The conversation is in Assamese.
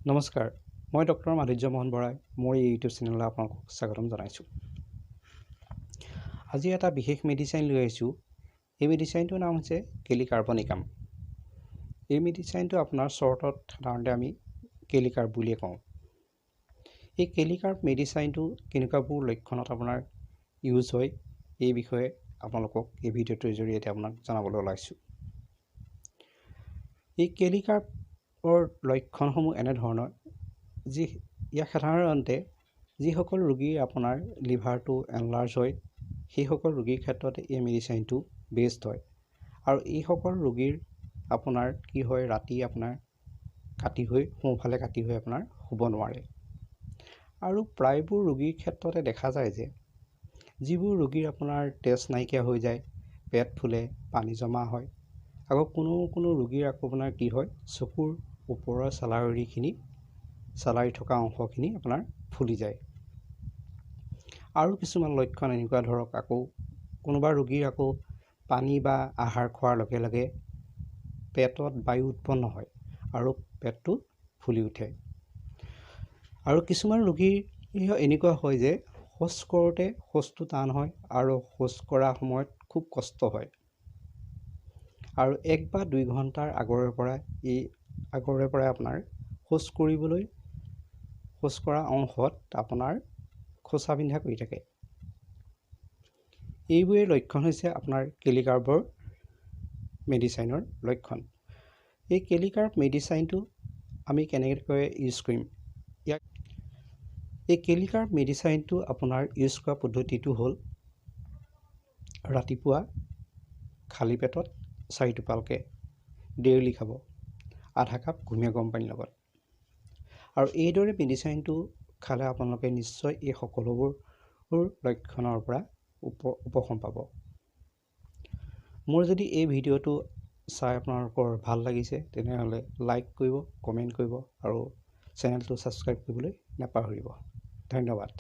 নমস্কাৰ, মই ডক্টৰ মাধুৰ্য মোহন বৰাই মোৰ এই ইউটিউব চেনেললৈ আপোনালোকক স্বাগতম জনাইছোঁ। আজি এটা বিশেষ মেডিচাইন লৈ আহিছোঁ। এই মেডিচাইনটোৰ নাম হৈছে কেলিকাৰ্বনিকাম। এই মেডিচাইনটো আপোনাৰ চৰ্টত সাধাৰণতে আমি কেলিকাৰ্ব বুলিয়ে কওঁ। এই কেলিকাৰ্ব মেডিচাইনটো কেনেকুৱাবোৰ লক্ষণত আপোনাৰ ইউজ হয়, এই বিষয়ে আপোনালোকক এই ভিডিঅ'টোৰ জৰিয়তে আপোনাক জনাবলৈ ওলাইছোঁ। এই কেলিকাৰ্বৰ লক্ষণসমূহ এনেধৰণৰ যি ইয়াক সাধাৰণতে যিসকল ৰোগীৰ আপোনাৰ লিভাৰটো এনলাৰ্জ হয়, সেইসকল ৰোগীৰ ক্ষেত্ৰত এই মেডিচাইনটো বেষ্ট হয়। আৰু এইসকল ৰোগীৰ আপোনাৰ কি হয়, ৰাতি আপোনাৰ কাটি হৈ সোঁফালে কাটি হৈ আপোনাৰ শুব নোৱাৰে। আৰু প্ৰায়বোৰ ৰোগীৰ ক্ষেত্ৰতে দেখা যায় যে যিবোৰ ৰোগীৰ আপোনাৰ তেজ নাইকিয়া হৈ যায়, পেট ফুলে, পানী জমা হয়। আকৌ কোনো কোনো ৰোগীৰ আকৌ আপোনাৰ কি হয়, চকুৰ ওপৰৰ চেলাউৰিখিনি, চেলাউৰি থকা অংশখিনি আপোনাৰ ফুলি যায়। আৰু কিছুমান লক্ষণ এনেকুৱা ধৰক, আকৌ কোনোবা ৰোগীৰ আকৌ পানী বা আহাৰ খোৱাৰ লগে লগে পেটত বায়ু উৎপন্ন হয় আৰু পেটটো ফুলি উঠে। আৰু কিছুমান ৰোগীৰ এনেকুৱা হয় যে শৌচ কৰোঁতে শৌচটো টান হয় আৰু শৌচ কৰা সময়ত খুব কষ্ট হয়। আৰু 1 বা 2 ঘণ্টাৰ আগৰে পৰাই আপোনাৰ শৌচ কৰা অংশত আপোনাৰ খোচা বিন্ধা কৰি থাকে। এইবোৰেই লক্ষণ হৈছে আপোনাৰ কেলিকাৰ্বৰ মেডিচাইনৰ লক্ষণ। এই কেলিকাৰ্ব মেডিচাইনটো আমি কেনেকৈ ইউজ কৰিম? ইয়াক এই কেলিকাৰ্ব মেডিচাইনটো আপোনাৰ ইউজ কৰা পদ্ধতিটো হ'ল ৰাতিপুৱা খালী পেটত 4 টোপালকৈ ডেইলি খাব, আধা কাপ কুহুমীয়া গৰম পানীৰ লগত। আৰু এইদৰে মেডিচাইনটো খালে আপোনালোকে নিশ্চয় এই সকলোবোৰ লক্ষণৰ পৰা উপশম পাব। মোৰ যদি এই ভিডিঅ'টো চাই আপোনালোকৰ ভাল লাগিছে, তেনেহ'লে লাইক কৰিব, কমেণ্ট কৰিব আৰু চেনেলটো ছাবস্ক্ৰাইব কৰিবলৈ নাপাহৰিব। ধন্যবাদ।